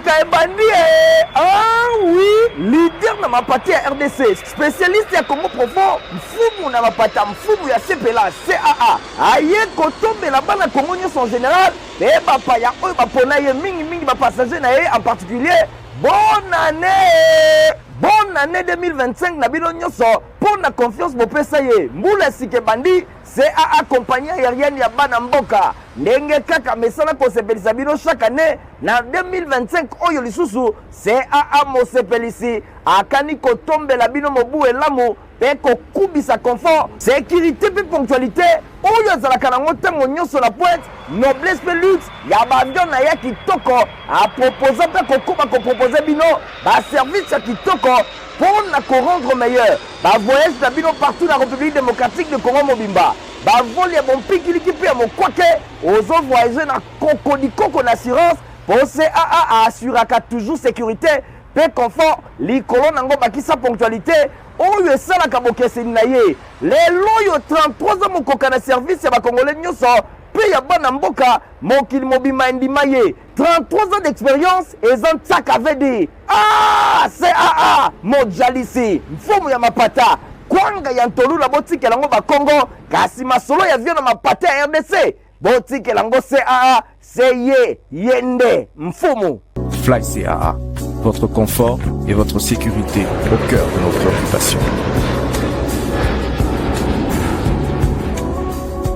sika ebandi e ah oui leader na mapata ya rdc spécialiste ya congo profond mfumu na mapata mfumu ya sepela caa aye kotombela bana congo nyonso en général mpe bapaya oyo bapona ye mingimingi bapassager na ye en particulier. Bonne année, bonne année 2025 na bino nyonso mpo na confiance bopesa ye. Mbula sika ebandi. Caa compagnie aérienne ya bana mboka, ndenge kaka mesana kosepelisa bino chaque année, na 2025 oyo lisusu caa mosepelisi akani kotombela bino mobu elamu mpe kokubisa confort, sécurité mpe ponctualité oyo azalaka nango ntango nyonso na pointe, noblesse mpe luxe ya baavion na ya kitoko. Aproposa mpe kokoba kopropose bino baservice ya kitoko mpo na korendre meilleur bavoyage na bino partout na République démocratique de Congo mobimba. Bavol ya bompikiliki mpe ya mokwake, ozovoyage na kokodikoko na assurance, mpo caa aassuraka toujours sécurité mpe confort. Likolo nango bakisa ponctualité oyo esalaka bokeseni na ye. Lelo oyo 33 ans mokoka na service ya bakongole nyonso mpe ya bana mboka, mokili mobimba endima ye. 33 ans d'expérience eza ntiaka vd. Ah, caa mojalisi mfumu ya mapata, kwanga ya ntolula botikela yango bakongo, kasi masolo ya vio na mapata ya rdc botikela yango caa. Se ye ye nde mfumu. Fly CAA, votre confort et votre sécurité au cœur de nos préoccupations.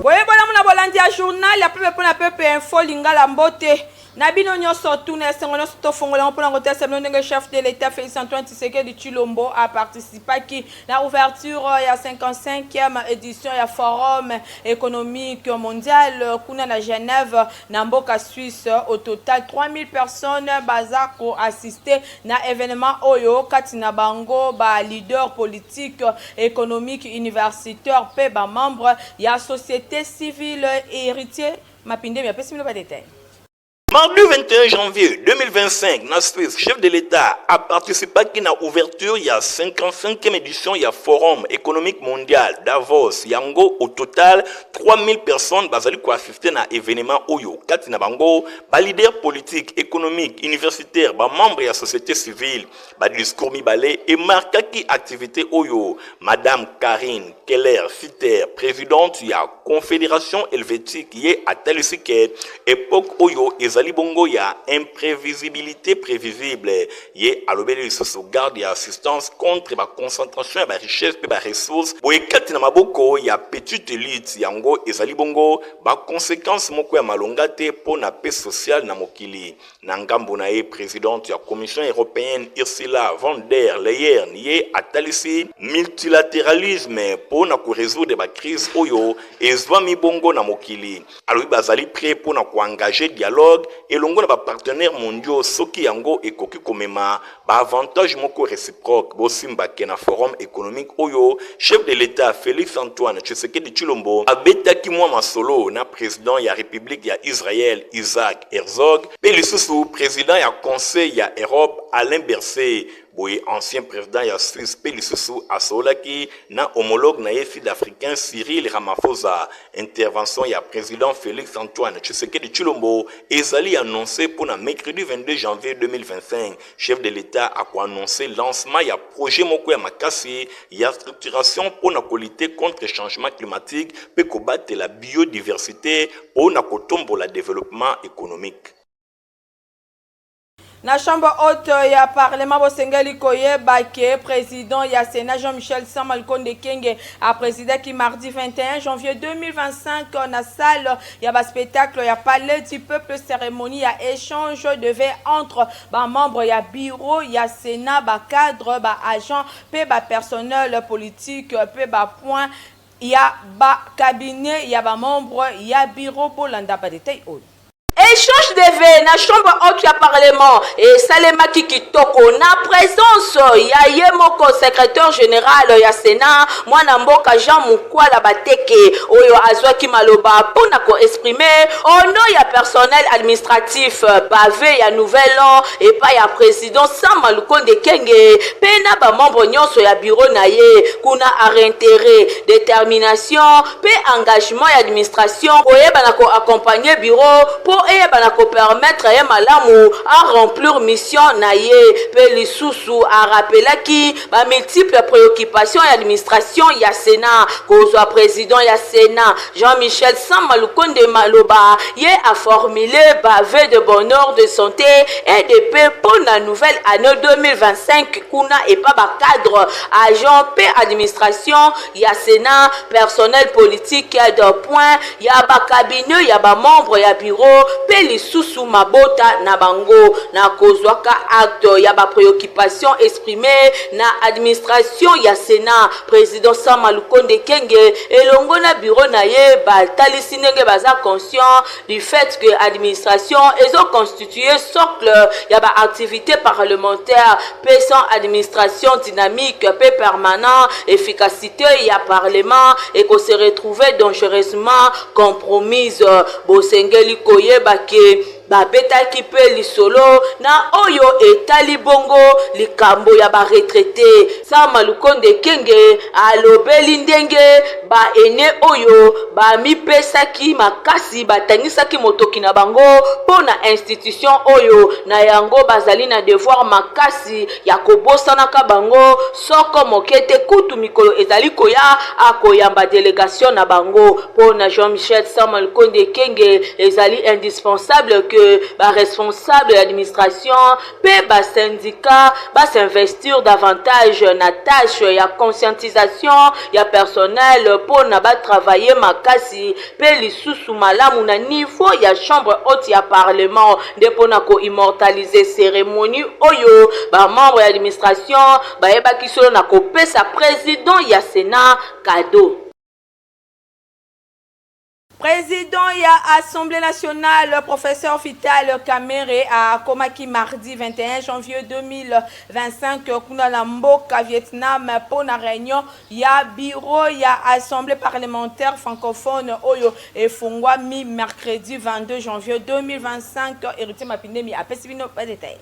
Boyebolamu na bolandi ya journal ya pepe mpo na pepe, Info Lingala. Mbote na bino nyonso. Tuna esengo nyonso tofongola yango mpona kotalisa bino ndenge chef de l'État Félix Antoine Tshisekedi Tshilombo aparticipaki na ouverture ya 55e édition ya Forum économique mondial kuna na Genève, na mboka Suisse. Au total 3000 personnes baza koassiste na événement oyo, kati na bango baleader politique, économique, universitaire mpe bamembre ya société civile. Héritier Mapindemi apesi bino badetail. Mardi 21 janvier 2025, na Suisse, chef de l'État a participé à na ouverture ya 55e édition ya Forum économique mondial Davos. Yango au total 3000 personnes bazali ko assister na événement oyo. Kati na bango, ba leader politique, économique, universitaire, ba membre ya société civile. Ba discours mibale emarkaki activité oyo. Madame Karine Keller Fiter, présidente ya Confédération helvétique, ye atalisi ke époque oyo ezali bongo ya imprévisibilité prévisible. Ye alobeli lisusu garde ya assistance contre baconcentration ya barichesse mpe baressource boye kati na maboko ya petite élite. Yango ezali bongo baconséquence moko ya malonga te mpo na paix sociale na mokili. Na ngambo na ye, présidente ya Commission européenne Ursula von der Leyen ye atalisi multilatéralisme mpo na korésoudre bacrise oyo ezwami bongo na mokili. Alobi bazali prêt mpo na koengage dialogue elongo na bapartenaire mondiaux soki yango ekoki komema baavantage moko réciproque. Bosimbake na Forum économique oyo, chef de l'État Félix Antoine Tshisekedi Tshilombo abetaki mwa masolo na président ya République ya Israël Isaac Herzog mpe lisusu président ya Conseil ya Europe Alain Berset. Boye ancien président ya Suisse mpe lisusu asololaki na homologue na ye sud-africain Cyril Ramaphosa. Intervention ya président Félix Antoine Tshisekedi Tshilombo ezali annoncé mpona mercredi 22 janvier 2025. Chef de l'État akoannonce lancement ya projet moko ya makasi ya structuration mpona kolutter contre changement climatique mpe kobatela biodiversité mpona kotombola développement économique. Na chambre haute ya parlement, bosengeli koyeba ke président ya Sénat Jean-Michel Sama Lukonde Kenge aprésidaki mardi 21 janvier 2025 na salle ya baspectacle ya Palais du Peuple cérémonie ya échange de vœux entre bamembre ya bureau ya Sénat, bacadre, baagent mpe bapersonnel politique mpe bapoint ya bacabinet ya bamembre ya bureau. Bolanda badetail oyo. Échange de vœux na chambre haute ya parlement esalemaki kitoko na présence ya ye moko secrétaire général ya Sénat, mwana mboka Jean Mukwala Bateke, oyo azwaki maloba mpona koexprime au nom ya personnel administratif bavœux ya nouvel an epai ya président Sama Lukonde Kenge mpe na bamembre nyonso ya bureau na ye. Kuna aréitéré détermination mpe engagement ya administration koyeba na koaccompagne bureau mpo eya. eyeba na ko permettre ye malamu a remplir mission na ye. Mpe lisusu a rappelaki ba multiples preoccupations ya administration ya Senat. Kozwa president ya Senat, Jean-Michel Sama Lukonde maloba, ye a formuler ba vœux de bonheur, de sante et de paix mpo na nouvelle annee 2025 kuna epa ba cadres, agents mpe administration ya Senat, personnel politique de point ya ba cabinets ya ba membres ya bureau mpe lisusu mabota na bango. Na kozwaka acte ya ba preoccupations exprimees na administration ya Senat, President Sama Lukonde Kyenge elongo na bureau na ye batalisi ndenge baza conscient du fait que administration ezo constituer socle ya ba activites parlementaires mpe sans administration dynamique mpe permanent, efficacite ya parlement eko se retrouver dangereusement compromise. Bosengeli koyeba que babetaki mpe lisolo na oyo etali bongo likambo ya ba retraites. Sama Lukonde Kyenge alobeli ndenge ba aines oyo bamipesaki makasi batangisaki motoki na bango mpo na institution oyo, na yango bazali na devoir makasi ya kobosanaka bango soko moke te, kutu mikolo ezali koya akoyamba delegation na bango. Mpo na Jean-Michel Sama Lukonde Kyenge, ezali indispensable que ba responsables ya administration mpe ba syndicats ba s'investir davantage na tache ya conscientisation ya personnel mpo na ba travailler makasi mpe lisusu malamu na niveau ya chambre haute ya parlement. Nde mpo na ko immortaliser ceremonie oyo, ba membres ya administration bayebaki solo na kopesa president ya Senat cadeau. Président ya Assemblée nationale, professeur Vital Kamerhe, akomaki mardi 21 janvier 2025 kuna na mboka Vietnam mpo na réunion ya bureau ya Assemblée parlementaire francophone oyo efungwami mercredi 22 janvier 2025. Héritier Mapindemi apesi bino ba détail.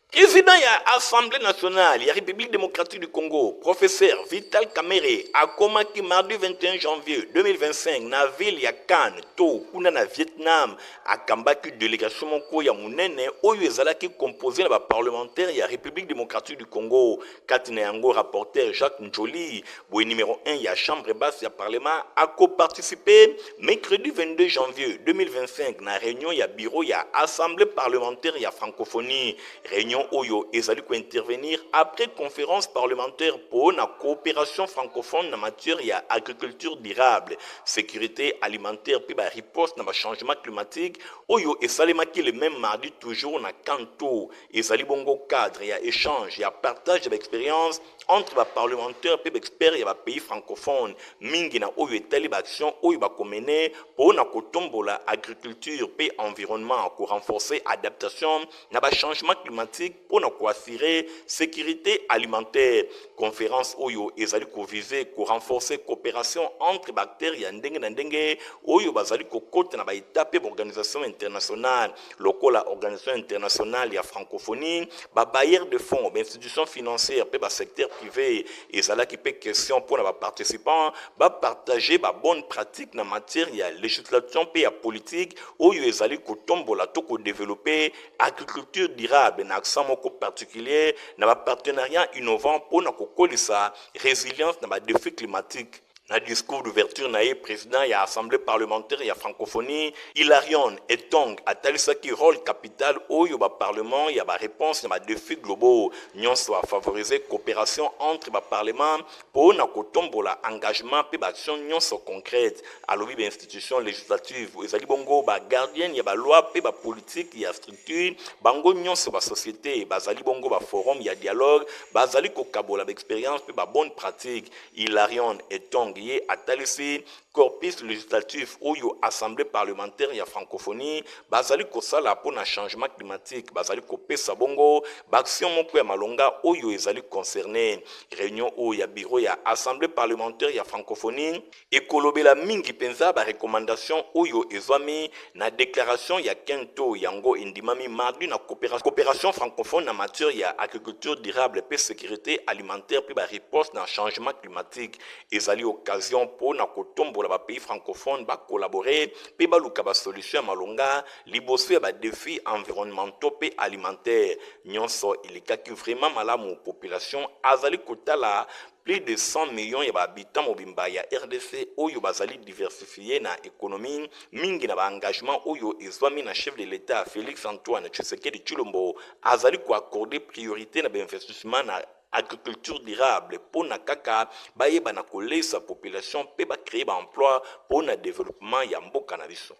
Président ya Assemblée nationale ya République démocratique du Congo, professeur Vital Kamerhe, akomaki mardi 21 janvier 2025 na ville ya Can Tho kuna na Vietnam. Akambaki délégation moko ya monene oyo ezalaki composé na baparlementaire ya République démocratique du Congo, kati na yango rapporteur Jacques Ndjoli. Boye numéro 1 ya chambre basse ya parlement akoparticipe mercredi 22 janvier 2025 na réunion ya bureau ya Assemblée parlementaire ya francophonie. Réunion oyo ezali kointervenir après conférence parlementaire mpo na coopération francophone na matière ya agriculture durable, sécurité alimentaire mpe bariposte na bachangement climatique oyo esalemaki le même mardi toujours na Can Tho. Ezali bongo cadre ya échange, ya partage ya baexpérience entre baparlementaire mpe baexpert ya bapays francophone, mingi na oyo etali baaction oyo bakomene mpo na kotombola agriculture mpe environnement, korenforcer adaptation na bachangement climatique mpo na koassurer sécurité alimentaire. Conférence oyo ezali koviser korenforcer coopération entre baacteur ya ndenge na ndenge oyo bazali kokota na baétat mpe baorganisation internationale lokola Organisation internationale ya francophonie, babailleur de fonds, bainstitution financière mpe basecteur privé. Ezalaki mpe question mpo na baparticipant bapartage babonne pratique na matière ya législation mpe ya politique oyo ezali kotombola to kodévelopper agriculture durable, na accent moko particulier na bapartenariat innovant mpo na kokolisa résilience na badéfi climatique. Na discours d'ouverture na ye, président ya Assemblée parlementaire ya francophonie, Hilarion Etong, atalisaki rôle capital oyo baparlement ya baréponse na badéfi globaux nyonso, afavoriser coopération entre baparlement mpo na kotombola engagement mpe baaction nyonso concrète. Alobi bainstitution législative ezali bongo bagardienne ya baloi mpe bapolitique ya structure bango nyonso. Basociété bazali bongo baforum ya dialogue, bazali kokabola baexpérience mpe babonne pratique. Hilarion Etong ye atalisi corpus législatif oyo Assemblée parlementaire ya francophonie bazali kosala mpo na changement climatique, bazali kopesa bongo baaction moko ya malonga oyo ezali concerné. Réunion oyo ya bureau ya Assemblée parlementaire ya francophonie ekolobela mingi mpenza barecommandation oyo ezwami na déclaration ya Can Tho. Yango endimami mardi na coopération francophone na matière ya agriculture durable mpe sécurité alimentaire mpe bariposte na changement climatique. Ezali occasion mpo na kotombola kotombola ba pays francophones ba collaborer mpe baluka ba solution ya malonga liboso ya ba defis environnementaux mpe alimentaires. Nyonso elekaki vraiment malamu, population azali kotala plus de 100 millions ya ba habitants mobimba ya rdc oyo bazali diversifier na economie mingi na ba engagements oyo ezwami na chef de l'Etat Felix Antoine Tshisekedi Tshilombo azali ko accorder priorite na ba investissements na agriculture durable mpo na kaka bayeba na kolesa population mpe ba creer ba emplois mpo na developpement ya mboka na biso.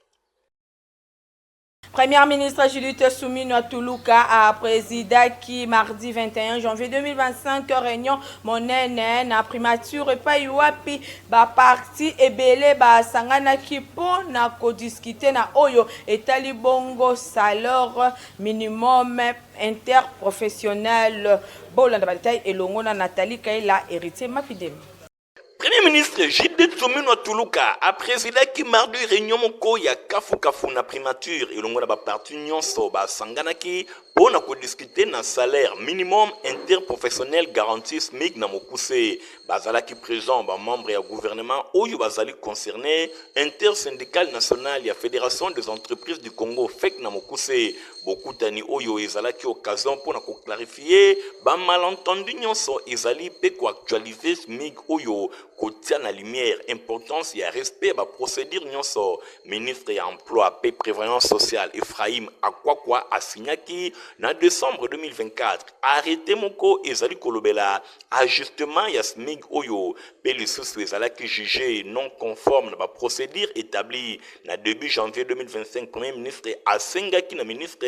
Première ministre Judith Suminwa Tuluka a présidaki mardi 21 janvier 2025 réunion monene na primature epai wapi ba parti ebele basanganaki mpo na kodiskute na oyo etali bongo salaire minimum interprofessionnel. Bolanda ba détail elongo na Nathalie Kaila, Héritier Mapidemi. Premier ministre Judith Suminwa Tuluka apresidaki mardi réunion moko ya kafukafu na primature elongo na baparti nyonso basanganaki mpo na kodiskute na salaire minimum interprofessionnel garanti SMIC na mokuse. Bazalaki présent bamembre ya gouvernement oyo bazali concerné, intersyndical national ya Fédération des entreprises du Congo FEC na mokuse. Bokutani oyo ezalaki occasion mpo na koclarifier bamalentendu nyonso ezali mpe koactualiser SMIC oyo kotia na lumière importance ya respect ya baprocédure nyonso. Ministre ya emploi mpe prévoyance sociale Ephraim Akwakwa asignaki na décembre 2024 arrêté moko ezali kolobela ajustement ya SMIC oyo mpe lisusu ezalaki jugé non conforme na baprocédure établie. Na début janvier 2025, premier ministre asengaki na ministre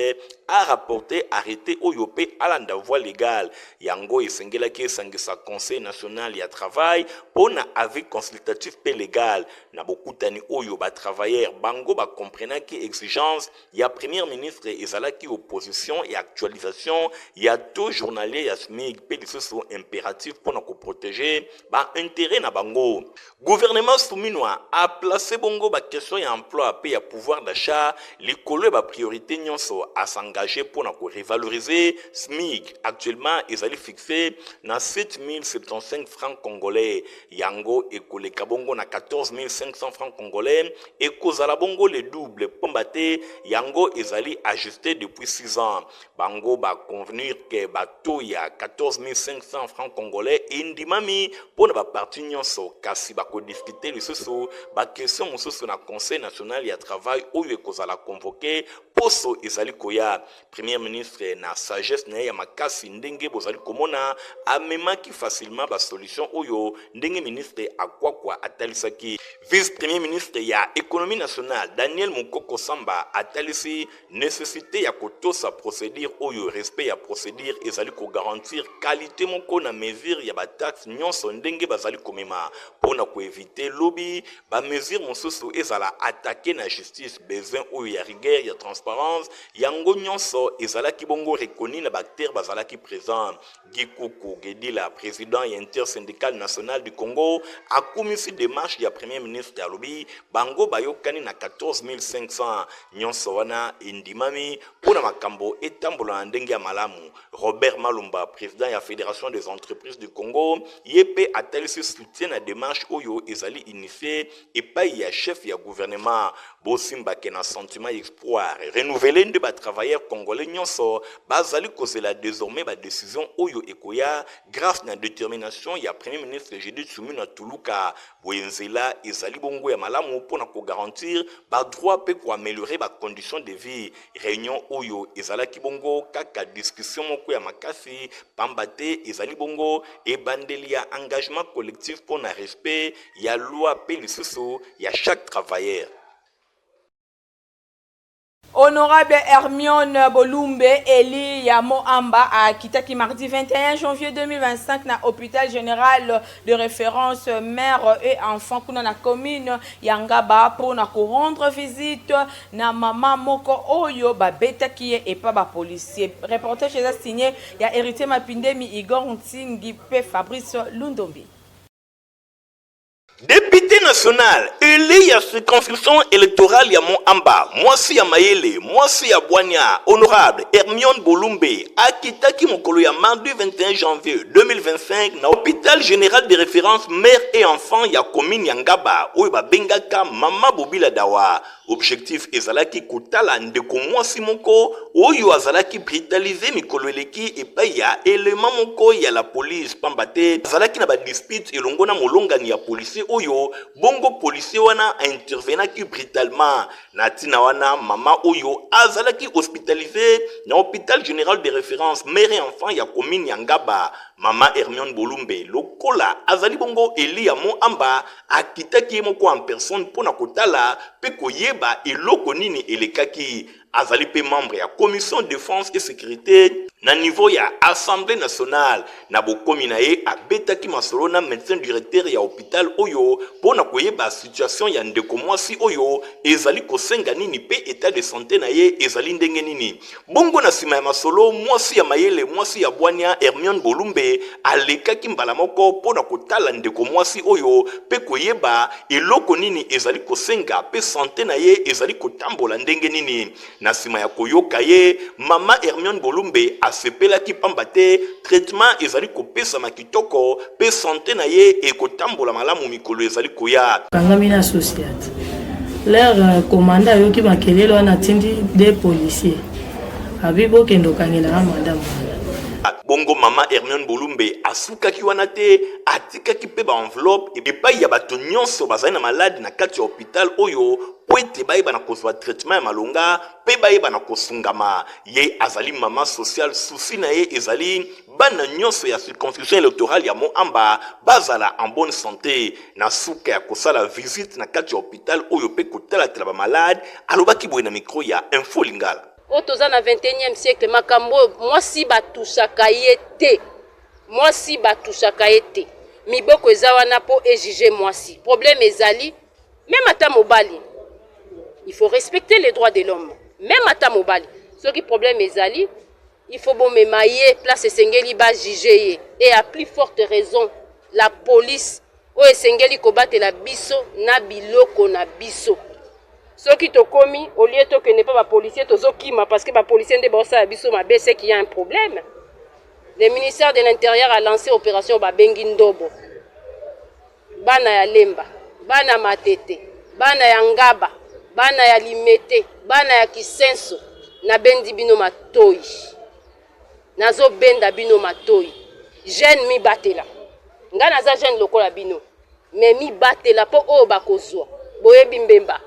arapporte arrêté oyo mpe alanda voie légale. Yango esengelaki esangisa Conseil national ya travail mpo na avis consultatif mpe légal. Na bokutani oyo, batravailleur bango bakomprenaki exigence ya premier ministre ezalaki opposition ya actualisation ya taux journalier ya SMIC mpe lisusu impératif mpona koprotéger baintérêt na bango. Gouvernement Suminwa aplace bongo baquestion ya emploi mpe ya pouvoir d'achat likolo ya bapriorité nyonso, asengage mpona korevaloriser SMIC. Actuellement ezali fixe na 7075 francs congolais, yango ekoleka bongo na 14 500 francs congolais, ekozala bongo le double, pamba te yango ezali ajusté depuis 6 ans. Bango baconvenir ke bato ya 14 500 francs congolais endimami mpona baparti nyonso, kasi bakodiskute lisusu baquestion mosusu na Conseil national ya travail oyo ekozala convoqué poso ezali koya. Premier ministre na sagesse na ye ya makasi, ndenge bozali komona, amemaki facilement basolution oyo ndenge ministre Akwakwa atalisaki. Vice premier ministre ya économie nationale Daniel Mokoko Samba atalisi nécessité ya kotosa procédure oyo respect ya procédure ezali kogarantir qualité moko na mesure ya bataxe nyonso ndenge bazali komema mpona koevite lobi bamesure mosusu ezala attaqué na justice. Besoin oyo ya rigueur, ya transparence, yango nyonso ezalaki bongo reconnu na baacteur bazalaki présent. Gikuku Gedila, président ya intersyndical national du Congo, akumisi démarche ya premier ministre, alobi bango bayokani na 14 500, nyonso wana endimami mpona makambo etambola na ndenge ya malamu. Robert Malumba, président ya Fédération des entreprises du Congo, ye mpe atalisi soutien na démarche oyo ezali initié epai ya chef ya gouvernement. Bosimbake na sentiment ya espoir renouvelé nde batravailleur congolais nyonso bazali kozela désormais badécision oyo ekoya grâce na détermination ya premier ministre Judith Suminwa Tuluka. Boye nzela ezali bongo ya malamu mpona kogarantir badroit mpe koaméliorer bacondition de vie. Réunion oyo ezalaki bongo kaka discussion moko ya makasi, pamba te ezali bongo ebandeli ya engagement collectif mpona respect ya loi mpe lisusu ya chaque travailleur. Honorable Hermione Bolumbe Eli Yamo Amba akitaki mardi 21 janvier 2025 na hôpital général de référence mère et enfant kuna na commune ya Ngaba mpona korendre visite na mama moko oyo babetaki ye epa bapolicier. Reportage eza signé ya Héritier Mapindemi, Igor Ntingi mpe Fabrice Lundombi. Député. nationale élu ya circonscription électorale ya Mont-Amba, mwasi ya mayele, mwasi ya bwania, honorable Hermione Bolumbe akitaki mokolo ya mardi 21 janvier 2025 na hôpital général de référence mère et enfant ya commune ya Ngaba oyo babengaka Mama Bobila Dawa. Objectif ezalaki kotala ndeko mwasi moko oyo azalaki brutalisé mikolo eleki epai ya elema moko ya la police, pamba te azalaki na badispute elongo na molongani ya policier oyo. Bongo policier wana aintervenaki brutalement. Na ntina wana, mama oyo azalaki hospitalisé na hôpital général de référence mère et enfant ya commune ya Ngaba. Mama Hermione Bolumbe, lokola azali bongo élu ya Mont-Amba, akitaki ye moko en personne mpo na kotala mpe koyeba eloko nini elekaki. Azali mpe membre ya commission défense et sécurité na niveau ya Assemblée nationale. Na bokomi na ye, abetaki masolo na médecin directeur ya hôpital oyo mpo na koyeba situation ya ndeko mwasi oyo ezali kosenga nini mpe état de santé na ye ezali ndenge nini. Bongo na nsima ya masolo, mwasi ya mayele, mwasi ya bwania Hermione Bolumbe alekaki mbala moko mpo na kotala ndeko mwasi oyo mpe koyeba eloko nini ezali kosenga mpe santé na ye ezali kotambola ndenge nini. Na nsima ya koyoka ye, mama Hermione Bolumbe asepelaki, pamba te traitement ezali kopesama kitoko mpe santé na ye ekotambola malamu mikolo ezali koya. Kangami na société, leur commandant ayoki makelele wana, atindi deux policiers, abi bokende okangelaka madame wana. Bongo mama Hermione Bolumbe asukaki wana te, atikaki mpe baenveloppe epai ya bato nyonso bazali na maladi na kati ya hôpital oyo po ete bayeba na kozwa traitement ya malonga mpe bayeba na kosungama. Ye azali mama sociale, souci na ye ezali bana nyonso ya circonscription électorale ya Mont-Amba bazala en bonne santé. Na suka ya kosala visite na kati ya hôpital oyo mpe kotalatela bamalade, alobaki boye na micro ya Info Lingala. Oyo toza na 21e siècle, makambo oyo, mwasi batushaka ye te, mwasi batushaka ye te. Miboko eza wana mpo ejuge mwasi. Problème ezali, même ata mobali, il faut respecter les droits de l'homme. Même ata mobali, soki problème ezali, il faut bomema ye place esengeli bajuge ye, et à plus forte raison la police oyo esengeli kobatela biso na biloko na biso. Soki tokomi, au lieu tokende mpo bapolicier, tozokima parce que bapolicier nde baosala biso mabe, c'est qu'il y a un problème. Le ministère de l'Intérieur a lancé opération babengi Ndobo. Bana ya Lemba, bana Matete, bana ya Ngaba, bana ya Limete, bana ya Kisenso, nabendi bino matoi, nazobenda bino matoi. Jeune, mibatela. Ngai naza jeune lokola bino, mais mibatela mpo oyo bakozwa boyebi mbemba.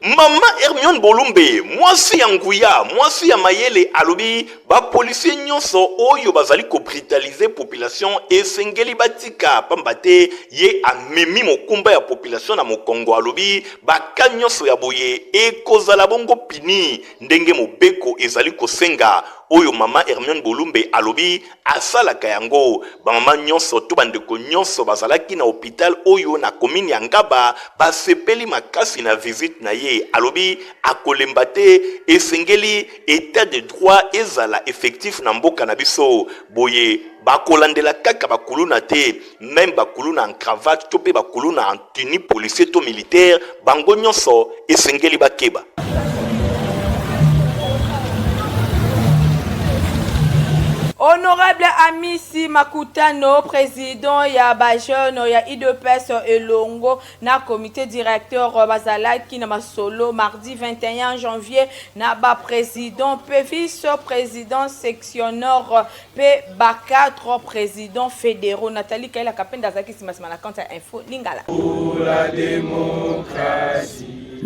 Mama Hermione Bolumbe, mwasi ya nguya, mwasi ya mayele, alobi bapolisier nyonso oyo bazali kobrutalize population esengeli batika, pamba te ye amemi mokumba ya population na mokongo. Alobi baka nyonso ya boye ekozala bongo puni ndenge mobeko ezali kosenga. Oyo mama Hermione Bolumbe alobi, asalaka yango. Bamama nyonso to bandeko nyonso bazalaki na hôpital oyo na commune ya Ngaba basepeli makasi na visite na ye. Alobi akolemba te, esengeli état de droit ezala effectif na mboka na biso. Boye bakolandela kaka bakuluna te, même bakuluna en cravate to mpe bakuluna en tenue policier to militaire, bango nyonso esengeli bakeba. Honorable Amisi Makutano, président ya bajeune ya UDPS elongo na comité directeur, bazalaki na masolo mardi 21 janvier na baprésident mpe vice-président sectionnaire mpe ba 4 présidents fédéraux. Nathalie Kaila Kapenda azalaki nsima na compte ya Info Lingala.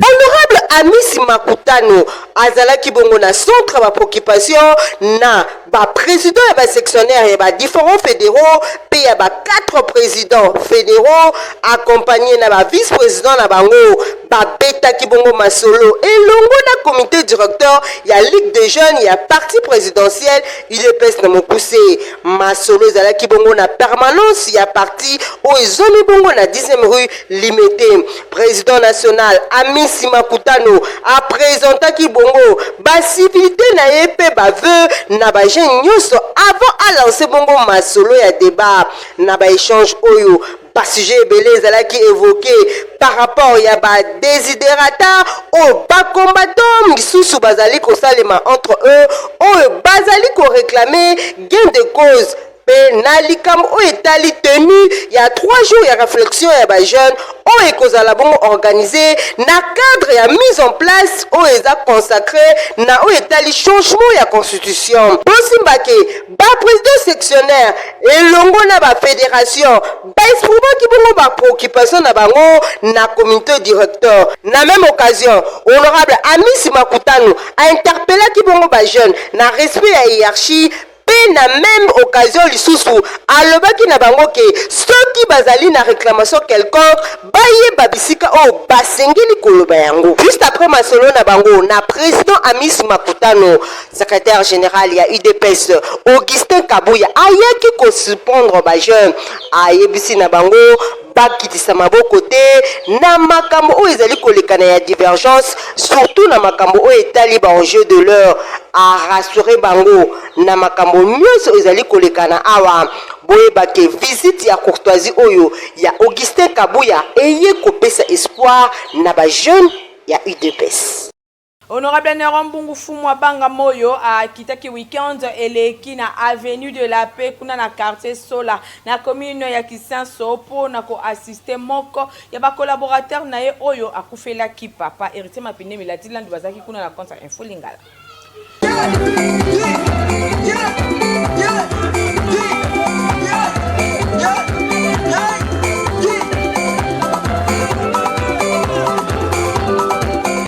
Honorable Amisi Makutano azalaki bongo na centre bapréoccupation na baprésident ya basectionnaire ya badifférents fédéraux mpe ya ba 4 présidents fédéraux, accompagné na bavice-président na bango. Babetaki bongo masolo elongo na comité directeur ya Ligue des jeunes ya parti présidentiel UDPS na mokuse. Masolo ezalaki bongo na permanence ya parti oyo ezwami bongo na 10e rue Limete. Président national Amisi Makutano apresentaki bongo bacivilités na ye mpe bavœux na bajeune nyonso avant alance bongo masolo ya débat na baéchange oyo. Ba sujets ebele ezalaki evoque par rapport ya ba desiderata oyo ba combattants misusu bazali kosalema entre eux oyo bazali ko reclamer gain de cause mpe na likambo oyo etali tenue ya 3 jours ya reflexion ya ba jeunes oyo ekozala bongo organise na cadre ya mise en place oyo eza consacre na oyo etali changement ya constitution. Bosimba ke Ba presidents sectionnaires elongo na ba federations ba exprimaki bongo ba preoccupations na bango na comite directeur. Na meme occasion, honorable Amisi Makutano a interpellaki bongo ba jeunes na respect ya hierarchie mpe na meme occasion lisusu alobaki na bango ke soki bazali na reclamation quelconque bayeba bisika oyo basengeli koloba yango. Juste après masolo na bango na president Amisi Makutano, Secretaire general ya udps Augustin Kabuya ayaki ko surprendre ba jeunes, ayebisi na bango bakitisa maboko te na makambo oyo ezali kolekana ya divergence, surtout na makambo oyo etali ba enjeux de l'heure. A rassurer bango na makambo nionso ezali kolekana awa. Boyeba ke visite ya courtoisie oyo ya Augustin Kabuya eye kopesa espoir na ba jeunes ya udps. Honorable Neron Mbungu Fumwa Banga Moyo akitaki week-end eleki na avenue de la Paix kuna na quartier Sola na commune ya Kisenso mpo na ko assister moko ya ba collaborateurs na ye oyo akufelaki papa. Heritier Mapinde Miladi Landu bazalaki kuna na compte ya Info Lingala.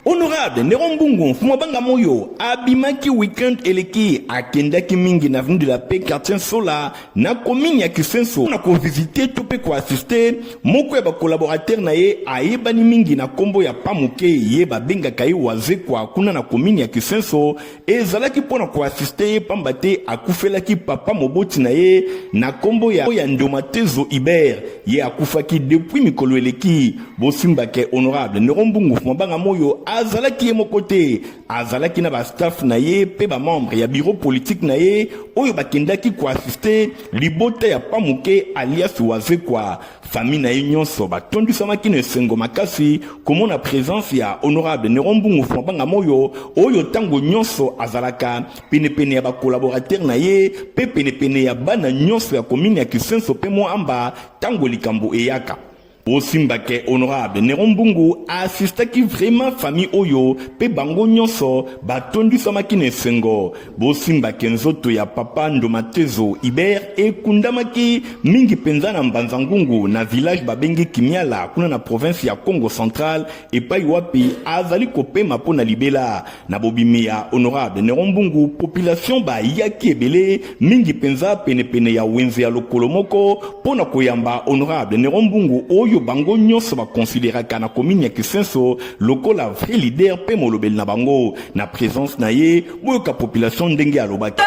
Honorable Nero Mbungu Mfumu Banga Moyo abimaki weekend eleki akendaki mingi na avenue de la Paix quartier Sola na commune ya Kisenso na kovisite to mpe koassiste moko ya bacollaborateur na ye ayebani mingi na nkombo ya Pamuke ye babengaka ye Wazekwa kuna na commune ya Kisenso Ezalaki mpo na koasiste ye pamba te akufelaki papa moboti na ye na kombo ya ya Ndomatezo Hubert. Ye akufaki depuis mikolo eleki. Bosimba ke honorable Nero Mbungu Mabanga Moyo azalaki ye moko te, azalaki na ba staff na ye pe ba membres ya bureau politique na ye oyo bakendaki koasiste libota ya Pamuke alias Wazekwa. Famille na ye nyonso batondisamaki na esengo makasi komona presence ya honorable Nero Mbungu Fwabanga Moyo oyo ntango nyonso azalaka penepene ya ba collaborateurs na ye pe penepene ya bana nyonso ya commune ya Kisenso pe Mont-Amba ntango likambo eyaka. Bosimba ke honorable Nero Mbungu a assistaki vraiment famille oyo pe bango nyonso batondisamaki na esengo. Bosimba ke nzoto ya papa Ndomatezo Hubert ekundamaki mingi penza na Mbanza Ngungu na village babengi Kimiala kuna na province ya Kongo Central epai wapi azali kopema mpo na libela. Na bobimi ya honorable Neron Mbungu, population bayaki ebele mingi penza penepene ya wenze ya lokolo moko mpo na koyamba honorable Neron Mbungu oyo bango nyonso ba consideraka na commune ya Kisenso lokola vrai leader mpe molobeli na bango. Na presence na ye, boyoka population ndenge alobaki.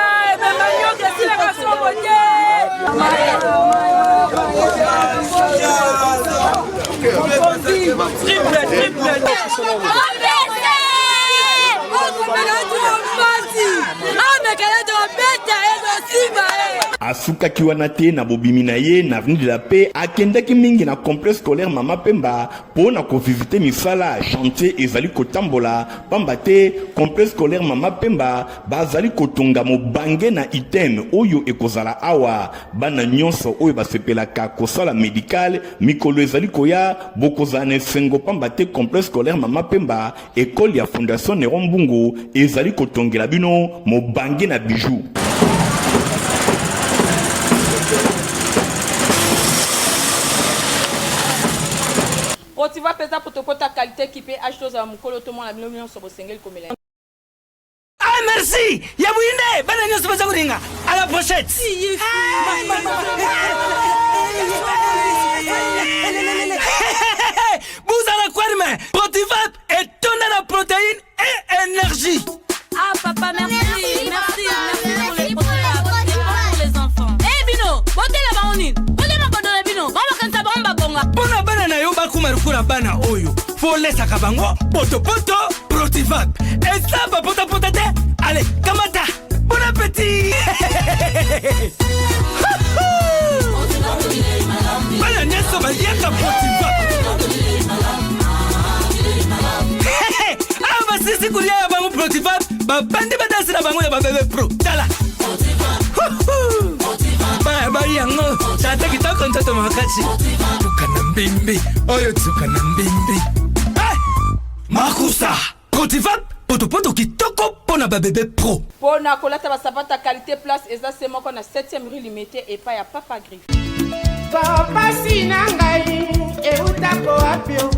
Asukaki wana te na bobimi na ye na avenue de la paix, akendaki mingi na complexe scolaire Mama Pemba mpo na kovisite misala chantier ezali kotambola pamba te complexe scolaire Mama Pemba bazali kotonga mobange na item oyo ekozala awa. Bana nyonso oyo basepelaka kosala medical mikolo ezali koya bokozala na esengo pamba te complexe scolaire Mama Pemba Ecole ya Fondation Neron Mbungu ezali kotongela bino mobange na bijou. Protiva mpenza potopota qualité kipe age tozala mokolo tomona bino nyonso bosengeli komela. Ah merci ya buyinde bana nyonso baza kolinga à la pochette. Buzala kwerme Protivap etonda na protéine et énergie. Ah papa merci merci merci pour les Protivap c'est bon pour les enfants. Eh bino botela bango nini? Botela makondo na bino bango bakanisa bango babonga. Pona bana na yo bakoma lokola bana oyo folesaka bango potopoto Protivap eza bapotapota te ale kamata bon appétit. Bana nyonso baliaka Protivap. Awa basisi kolia ya bango Protivap, babandi badansi na bango ya babebe pro. Tala. Baya bayi yango tata kitoko nzoto makasi tuka na mbimbi oyo tuka na mbimbi eh! Makusa Protivap potopoto kitoko mpo na babebe pro. Mpo na kolata ba sapato ya qualite place eza se moko na septième rue limete epai ya papa griffe. Pasi na ngai eutako wapi o?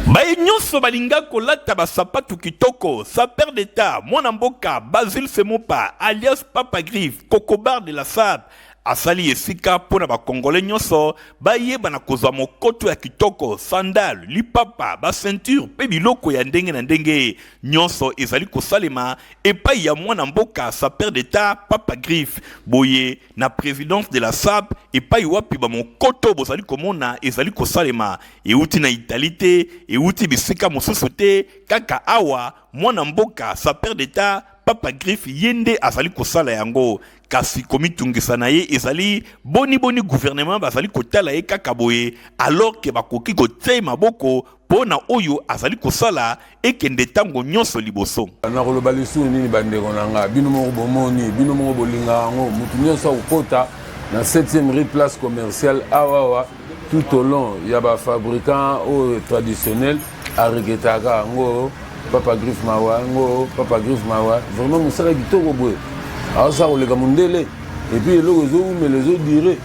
Baye nyonso balinga kolata basapatu kitoko, sapeur d'etat, mwana mboka Basile Semopa alias Papa Griffe, Kokobar de la Sape, Asali esika mpo na ba congolais nyonso bayeba na kozwa mokoto ya kitoko, sandale, lipapa, ba ceinture mpe biloko ya ndenge na ndenge. Nyonso ezali kosalema epai ya mwana mboka sapeur d'etat Papa Griffe. Boye na presidence de la sape epai wapi ba mokoto bozali komona ezali kosalema euti na Italie te, euti bisika mosusu te, kaka awa mwana mboka sapeur d'etat Papa Griffe ye nde azali kosala yango. Kasi komitungisa na ye ezali boni boni gouvernement bazali kotala ye kaka boye alors que bakoki kotia ye maboko po na oyo azali kosala ekende tango nyonso liboso. Nakoloba lisusu nini bandeko na nga? Bino moko bomoni, bino moko bolingaka yango. Moto nyonso akokota na 7e rue place commerciale awa awa tout au long ya ba fabricants oyo traditionnel aregretaka yango papa griffe mawa yango papa griffe mawa vraiment mosala kitoko boye aosala koleka mondele epuis eloko ezowumela ezodure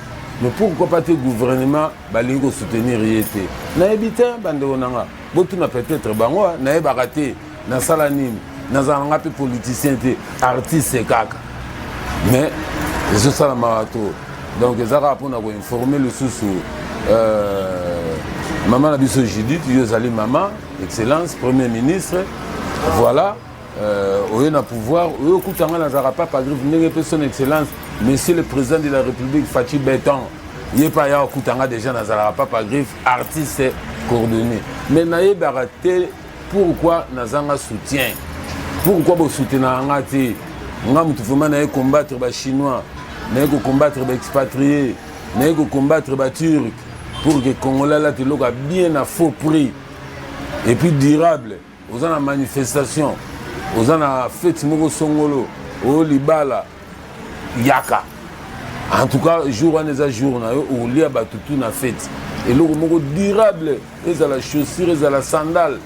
mais pourquoi pas te gouvernement balingi kosoutenir ye te nayebi te bandeko na nga botuna peut-être bango nayebaka te nasala nini nazala nga mpe politicien te artiste kaka mais ezosalamaka to donc eza kaka mpona koinforme lisusu euh, mama na biso judith yo ozali mama excellence premier ministre voilà euh, oye na pouvoir oye okuta nga nazalaka papa griffe ndenge mpe son excellence monsieur le président de la république faci beton ye mpe aya okuta nga déjà nazalaka papa griffe artiste coordonné mais nayebaka te Pourquoi nazanga soutien? Pourquoi bo soutenaka nga te? Nga mutu vraiment naye combattre ba chinois, naye ko combattre ba expatriés, naye ko combattre ba turcs pour que congolais alata eloko ya bien na faux prix et puis durable. Oza na manifestation, oza na fete moko songolo, oyo libala yaka. En tout cas, jour wana eza jour na yo okolia bato tout na fete. Eloko moko durable. Ezala chaussure, ezala sandale,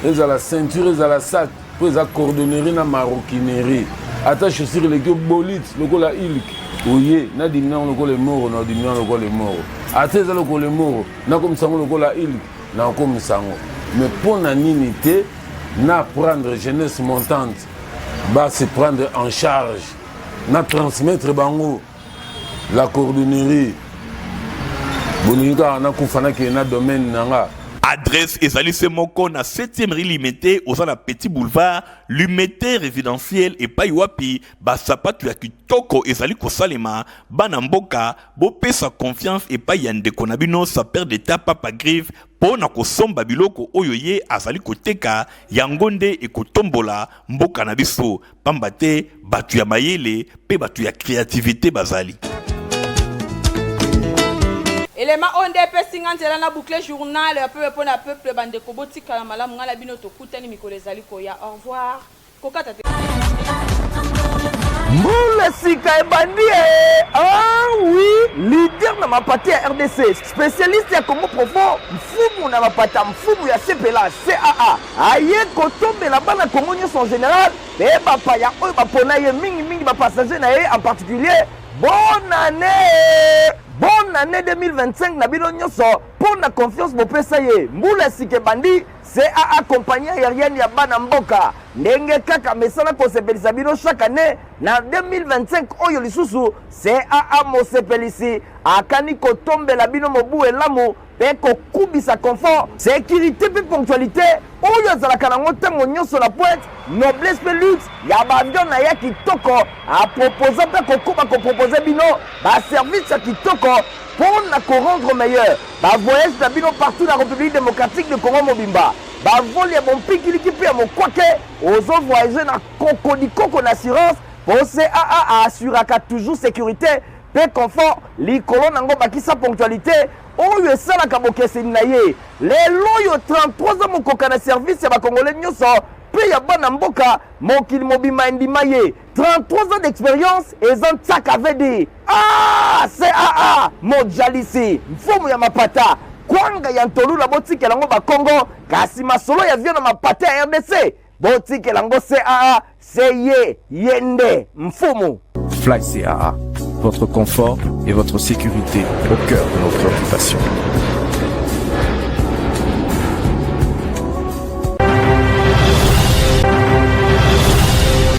ezala ceinture, ezala sac, mpo eza cordonnerie na maroquinerie. Ata chaussure eleki yo bolite lokola ilk, oye na dimina yango lokola emoro, na dimina yango lokola emoro. Ata eza lokola emoro, nakomisa yango lokola ilk, nakomisa yango. Mais mpo na nini te na prendre jeunesse montante ba se prendre en charge na transmettre bango La cordonnerie bolingi kaka nakufa nakende na domaine na nga. Adresse ezali se moko na 7e rue Limete, oza na petit boulevard Limete résidentiel epai wapi ba sapatu ya kitoko ezali kosalema. Bana mboka bopesa confiance epai ya ndeko na bino sapeur d'etat Papa Griffe mpo na kosomba biloko oyo ye azali koteka, yango nde ekotombola mboka na biso. Pamba te bato ya mayele mpe bato ya creativite bazali. Elema oyo nde epesi nga nzela na boucle journal ya peuple mpo na peuple. Bandeko botikala malamu, ngai na bino tokutani mikolo ezali koya. Au revoir. Kokata te. Mbula sika ebandi eh! Ah oui, leader na mapate ya RDC, spécialiste ya Congo profond, mfumu na mapata, mfumu ya CPLA, CAA. Aye kotombela bana Congo nyonso en general mpe bapaya oyo bapona ye mingimingi bapassager na ye en particulier. Bonne année! Bonne année 2025 na bino nyonso mpo na confiance bopesa ye. Mbula ya sika ebandi, CAA compagnie aérienne ya bana mboka ndenge kaka mesana kosepelisa bino chaque année na 2025 oyo lisusu CAA mosepelisi akani kotombela bino mobu elamu mpe kokubisa confort, securite mpe ponctualite oyo azalaka nango ntango nyonso na pointe, noblesse mpe luxe ya ba avion na ye kitoko. Aproposa mpe akokoba kopropose bino ba service ya kitoko mpo na ko rendre meilleur ba voyage na bino partout na Republique democratique du Congo mobimba. Ba vol ya bompikiliki mpe ya mokwake, ozo voyager na kokodikoko na assurance mpo CAA a assuraka toujours securite. mpe confort likolo nango bakisa ponctualité oyo esalaka bokeseni na ye. Lelo oyo 33 ans mokoka na service ya bakongole nyonso mpe ya bana mboka mokili mobimba endima ye. 33 ans d'expérience eza ntsaka vd ah caa mojalisi mfumu ya mapata kwanga ya ntolula botikela yango bakongo kasi masolo ya vio na mapata ya rdc botikela yango caa se ye ye nde mfumu. Fly CAA, votre confort et votre sécurité au cœur de nos préoccupations.